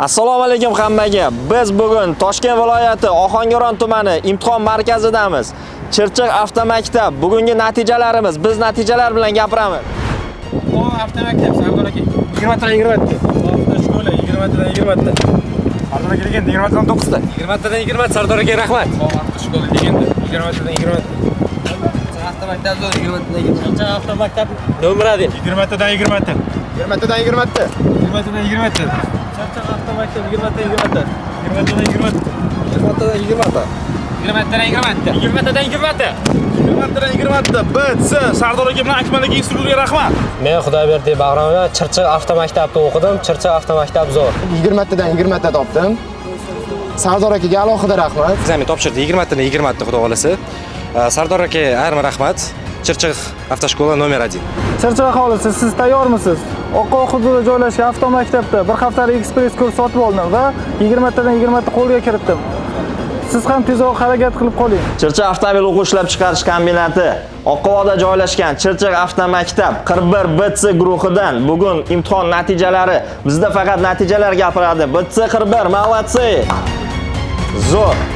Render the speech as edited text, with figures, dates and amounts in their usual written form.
Assalomu alaykum hammaga. Biz bugun Toshkent viloyati Ohangaron tumani imtihon markazidamiz. Chirchiq avtomaktab bugungi natijalarimiz. Biz natijalar bilan gapiramiz. Avtomaktab, Sardor aka. 20 tadan 20 ta. Avtoshkola 20 tadan 20 ta. Sardor aka deganda 20 tadan 9 ta. 20 tadan 20, Sardor aka, rahmat. Avtoshkola deganda 20 tadan 20 ta. Avtomaktab zo'r, 20 tadan 20. Chirchiq avtomaktab nomer 1. 20 tadan 20 ta. 20 tadan 20 ta. 20 tadan 20 ta. Chirchiq avtomaktab 20 tadan 20 ta. 20 tadan 20 ta. 20 tadan 20 ta. 20 tadan 20 ta. 20 tadan 20 ta. 20 tadan 20 ta. B, C, Sardor aka bilan Akmal aka instruktorga rahmat. Men Xudoyberdi Bag'romov, Chirchiq avtomaktabda o'qidim. Chirchiq avtomaktab zo'r. 20 tadan 20 ta topdim. Sardor akaga alohida rahmat. Экзамен topshirdi 20 tadan 20 ta, xudo xohlasa. Sardor aka, ayrim rahmat. Chirchiq avtoshkola nomer 1. Chirchiq aholisi, siz tayyormisiz? Oqqovoq hududida joylashgan avtomaktabda bir haftalik ekspress kurs sotib oldim va 20 tadan 20 ta qo'lga kiritdim. Siz ham tezroq harakat qilib qoling. Chirchiq avtomobil o'quv ishlab chiqarish kombinati Oqqovoqda joylashgan Chirchiq avtomaktab 41 BC guruhidan bugun imtihon natijalari. Bizda faqat natijalar gapiradi. BC 41, молодцы. Zo'r.